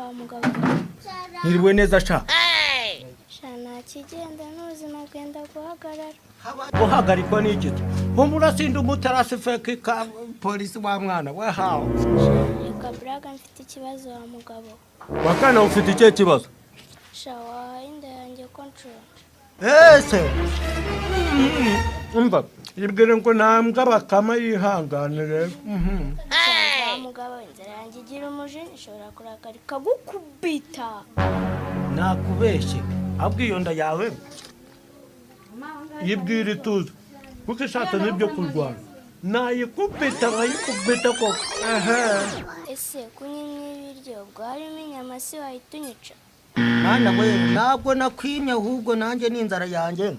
Wa mugabo. Niriwe neza sha. Sha, nta kigenda n'ubuzima bwenda guhagarara. Guhagarikwa n'iki? Humura, sindi umutarasifeke ka polisi wa mwana we hawe. Reka buraga, mfite ikibazo wa mugabo. Wakana, ufite ikihe kibazo? Sha, wahaye inda yanjye ko nshonje. Ese umva, ibwire ngo ntambwa bakama yihangane rero. Sha, wa mugabo, inzara yanjye igira umujinya, ishobora kurakara ikagukubita. Nakubeshye, ahubwo iyo nda yawe yibwira ituze, kuko ishatse n'ibyo kurwana nayikubita, nkayikubita koko ehe. Ese kunyimya ibiryo ubwo harimo inyama, si wahita unyica? Mwana we, ntabwo nakwimye, ahubwo nanjye ni inzara yanjye.